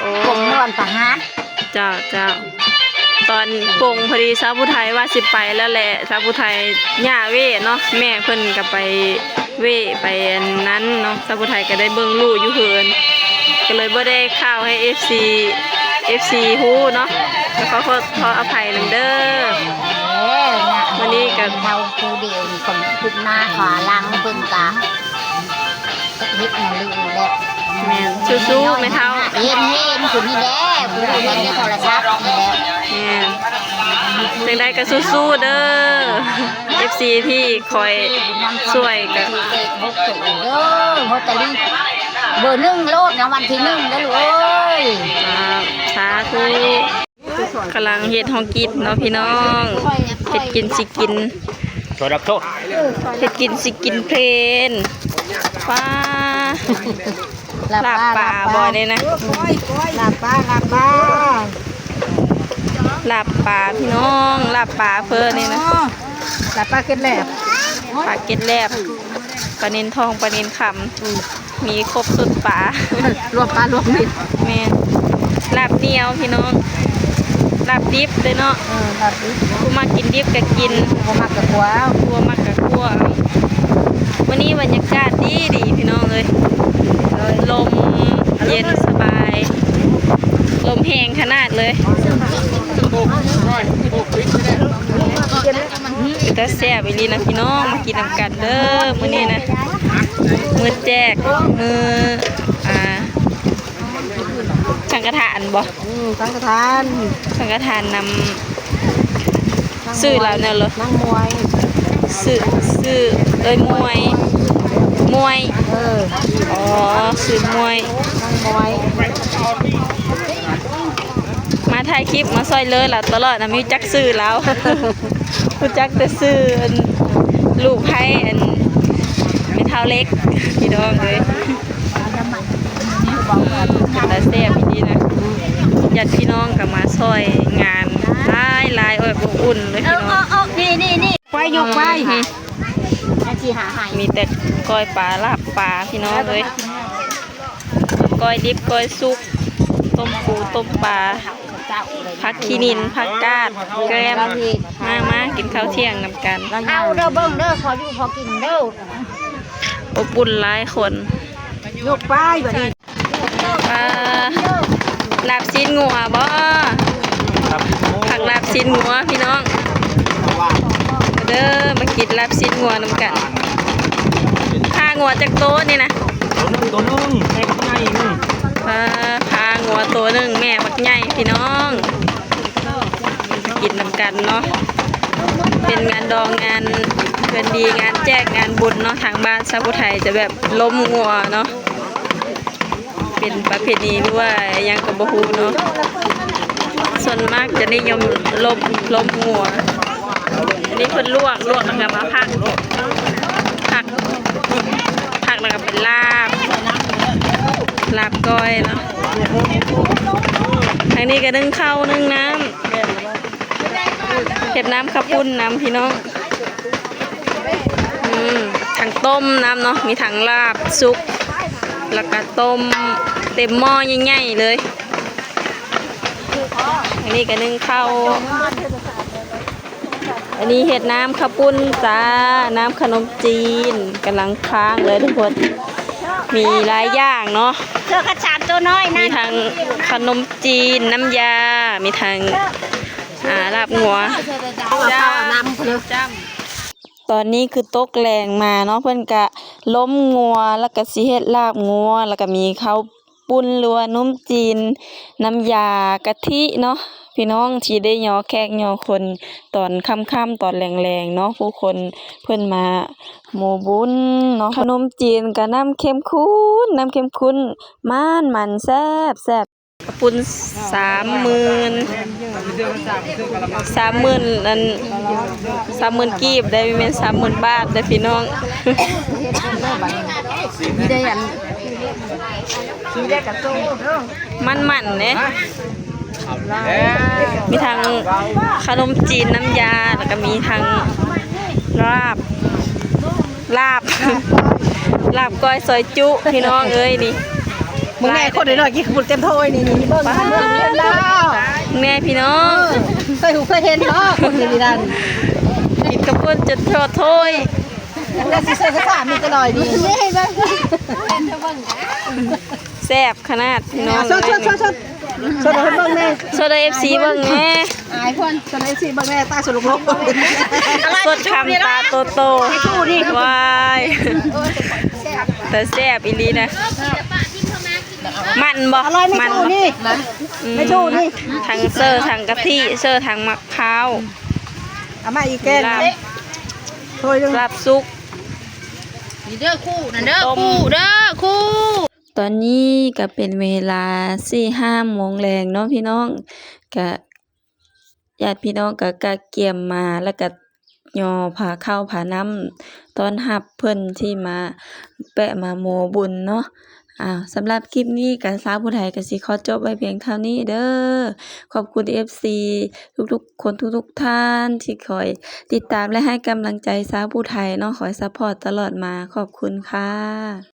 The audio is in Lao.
ໂອ້ ກົມນວນປະຫານ ເຈົ້າ ເຈົ້າ ຕອນປົງພໍດີສາວຜູ້ໄທວ່າຊິໄປແລ້ວແຫຼະ ສາວຜູ້ໄທຍ່າເວເນາະ ແມ່ເພິ່ນກໍໄປເວ ໄປອັນນັ້ນເນາະ ສາວຜູ້ໄທກໍໄດ້ເບິ່ງລູກຢູ່ເຮືອນ ກໍເລີຍບໍ່ໄດ້ຂ່າວໃຫ້ເອັຟຊີ ເອັຟຊີຮູ້ເນາະ ກໍຂໍ ຂໍ ຂໍອະໄພນຳເດີ. ເອີ ມື້ນີ້ກໍເຮົາຜູ້ດຽວນີ້ກໍຄືບໜ້າຂວາຫຼັງເພິ່ນກະ ເຮັດຫຍັງຢູ່ແລ້ວ ແມ່ນ ສູ້ໆແມ່ເຖົ້າ ເຫັນ ເຫັນຜູ້ນີ້ແຫຼະ ຜູ້ເຫັນໃນໂທລະສັບນີ້ແຫຼະ ແມ່ນ ຈັ່ງໃດກໍສູ້ໆເດີ ເອັຟຊີ ທີ່ຄອຍຊ່ວຍກໍ ເອີ ໂຮຕາຣີ ເບີໜຶ່ງໂລດ ລາງວັນທີໜຶ່ງເດີລູກເອີຍ ສາທຸ. ກຳລັງເຮັດຮ່ອງກິດເນາະພີ່ນ້ອງ ເຮັດກິນຊິກິນ ສວຍຮັບໂຊກ ເຮັດກິນຊິກິນເພນ ປາ ລາບປາບໍ່ນີ້ນະ ລາບປາ ລາບປາ ລາບປາພີ່ນ້ອງ ລາບປາເພິ່ນນີ້ນະ ລາບປາເກັດແລບ ປາເກັດແລບ ປານິນທອງ ປານິນຄຳ ມີຄົບຊຸດປາ ລວມປາລວມມິດ ແມ່ນ ລາບໜຽວພີ່ນ້ອງ ລາບດິບເດ້ເນາະ ເອີ ລາບດິບ ຜູ້ມັກກິນດິບກໍກິນ ບໍ່ມັກກໍຂົ້ວເອົາ ຜູ້ບໍ່ມັກກໍຂົ້ວເອົາ ມື້ນີ້ບັນຍາກາດດີໆ ພີ່ນ້ອງເອີຍ ລົມເຢັນສະບາຍ ລົມແຮງຂະໜາດເລີຍ. ເປັນຕາແຊບອີ່ຫຼີນະພີ່ນ້ອງ ມາກິນນຳກັນເດີມື້ນີ້ນະ ມື້ແຈກ ມື້ ອ່າ ສັງກະທານບໍ່? ອືມ ສັງກະທານ ສັງກະທານນຳ ຊື່ລາວແນວເລີ ນາງມວຍ ຊື່ ຊື່ ເອີຍ ມວຍ ມວຍ ເອີ ອໍ ຊື່ມວຍ ນາງມວຍ. ມາຖ່າຍຄລິບມາຊ່ອຍເຫຼືອລາວຕະຫຼອດນະ ມີຈັກຊື່ລາວ ຮູ້ຈັກແຕ່ຊື່ອັນລູກໃຫ້ອັນແມ່ເຖົ້າເລັກ ພີ່ນ້ອງເອີຍ ເປັນຕາແຊບອີ່ຫຼີນະ ຍາດພີ່ນ້ອງກໍມາຊ່ອຍງານຫຼາຍໆ ໂອ້ຍ ອົບອຸ່ນເລີຍພີ່ນ້ອງ ເອີ ເອີ ນີ້ ນີ້ ໄປຍົກໄປ ອືມ ມີແຕ່ກ້ອຍປາ ລາບປາ ພີ່ນ້ອງເອີຍ ກ້ອຍດິບ ກ້ອຍສຸກ ຕົ້ມປູ ຕົ້ມປາ ຜັກຂີ້ໜິນ ຜັກກາດ ແກ້ມ ມາ ມາກິນເຂົ້າທ່ຽງນຳກັນ ເອົາເດີ ເບິ່ງເດີ ພໍຢູ່ພໍກິນເດີ ອົບອຸ່ນຫຼາຍຄົນ ຍົກໄປບາດນີ້. ອ່າ ລາບຊີ້ນງົວບໍ່? ຜັກລາບຊີ້ນງົວພີ່ນ້ອງ ເດີ ມາກິນລາບຊີ້ນງົວນຳກັນ. ຂ້າງົວຈັກໂຕນີ້ນະ? ໂຕໜຶ່ງ ໂຕໜຶ່ງ ໃຫຍ່ບັກໃຫຍ່ໜຶ່ງ. ອ່າ ຂ້າງົວໂຕໜຶ່ງ ແມ່ບັກໃຫຍ່ພີ່ນ້ອງ ມາກິນນຳກັນເນາະ. ເປັນງານດອງ ງານເພື່ອນດີ ງານແຈກ ງານບຸນເນາະ ທາງບ້ານຊາວຜູ້ໄທຈະແບບລົ້ມງົວເນາະ. ເປັນປະເພນີ ຫຼືວ່າຫຍັງກໍບໍ່ຮູ້ເນາະ ສ່ວນມາກຈະນິຍົມລົ້ມ ລົ້ມງົວ. ອັນນີ້ເພິ່ນລວກ ລວກແລ້ວກໍມາພັກ ພັກ ພັກແລ້ວກໍເປັນລາບ ລາບກ້ອຍເນາະ. ທາງນີ້ກໍໜຶ້ງເຂົ້າ ໜຶ້ງນ້ຳ ເຮັດນ້ຳເຂົ້າປຸ້ນນຳພີ່ນ້ອງ. ອືມ ທັງຕົ້ມນຳເນາະ ມີທັງລາບສຸກ ແລ້ວກະຕົ້ມເຕັມໝໍ້ໃຫຍ່ໆເລີຍ. ອັນນີ້ກະໜຶ້ງເຂົ້າ ອັນນີ້ເຮັດນ້ຳເຂົ້າປຸ້ນຈ້າ ນ້ຳຂະໜົມຈີນ ກຳລັງຄ້າງເລີຍທຸກຄົນ. ມີຫຼາຍຢ່າງເນາະ ເທື່ອຂະສານໂຕນ້ອຍນັ້ນ ມີທັງຂະໜົມຈີນ ນ້ຳຢາ ມີທັງ ອ່າ ລາບງົວ. ຕອນນີ້ຄືຕົກແລງມາເນາະ ເພິ່ນກະລົ້ມງົວ ແລ້ວກະຊິເຮັດລາບງົວ ແລ້ວກະມີເຂົ້າປຸ້ນ ຫຼືວ່າໜົມຈີນ ນ້ຳຢາ ກະທິເນາະ ພີ່ນ້ອງ ທີ່ໄດ້ຍໍແຂກຍໍຄົນຕອນຄ່ຳໆ ຕອນແລງໆເນາະ ຜູ້ຄົນເພິ່ນມາໂມບຸນເນາະ. ຂະໜົມຈີນກະນ້ຳເຂັ້ມຂຸ້ນ ນ້ຳເຂັ້ມຂຸ້ນ ມັນໆ ແຊບໆ. ຂະປຸ້ນສາມໝື່ນ ສາມໝື່ນ ອັນ ສາມໝື່ນກີບໄດ໋ ບໍ່ແມ່ນສາມໝື່ນບາດໄດ໋ພີ່ນ້ອງ. ມັນໆເດ້ ມີທັງຂະໜົມຈີນນ້ຳຢາ ແລ້ວກະມີທັງລາບ ລາບ ລາບກ້ອຍຊອຍຈຸ ພີ່ນ້ອງເອີຍ ນີ້. ເບິ່ງແນ່ ຄົນນ້ອຍໆ ກິນເຂົ້າປຸ້ນເຕັມຖ້ວຍນີ້ ນີ້ ເບິ່ງ ເບິ່ງ ເບິ່ງແນ່ພີ່ນ້ອງ ເອີ ເຄີຍຮູ້ເຄີຍເຫັນບໍ່ ຄົນນີ້ນັ້ນ ກິນເຂົ້າປຸ້ນຈົນທົ່ວຖ້ວຍ ແລ້ວຊິເຊີນສາມີຈັກໜ້ອຍນີ້ ແຊບຂະໜາດພີ່ນ້ອງ ເອີຍ ຊົດໆໆໆ ຊົດໃຫ້ເພິ່ນເບິ່ງແນ່ ຊົດໃຫ້ເອັຟຊີເບິ່ງແນ່ ອາຍເພິ່ນ ຊົດໃຫ້ເອັຟຊີເບິ່ງແນ່ ຕາສົດລຸກໆ ຊົດຄຳຕາໂຕໆ ວ້າຍ ຕາແຊບອີ່ຫຼີນະ. ມັນບໍ່ ອະລ່ອຍ ມັນບໍ່ ນີ້ ອືມ ນີ້ ທັງເຊີທັງກະທິ ເຊີທັງໝາກພ້າວ ເອົາມາອີກແກ້ວໜຶ່ງ ລາບ ຖ້ວຍໜຶ່ງ ລາບສຸກ ນີ້ເດີ ຄູ່ນັ້ນເດີ ຄູ່ເດີ ຄູ່. ຕອນນີ້ກະເປັນເວລາສີ່ຫ້າໂມງແລງເນາະພີ່ນ້ອງ ກະ ຍາດພີ່ນ້ອງກໍກະກຽມມາ ແລ້ວກໍຍໍພາເຂົ້າພານ້ຳຕ້ອນຮັບເພິ່ນທີ່ມາແປະມາໂມບຸນເນາະ. ອ້າວ ສຳລັບຄລິບນີ້ກໍຊາວຜູ້ໄທກໍຊິຂໍຈົບໄວ້ພຽງເທົ່ານີ້ເດີ. ຂອບຄຸນເອັຟຊີທຸກໆຄົນທຸກໆທ່ານທີ່ຄອຍຕິດຕາມ ແລະ ໃຫ້ກຳລັງໃຈຊາວຜູ້ໄທເນາະ, ຄອຍຊັບພອດຕະຫຼອດມາ. ຂອບຄຸນຄ່ະ.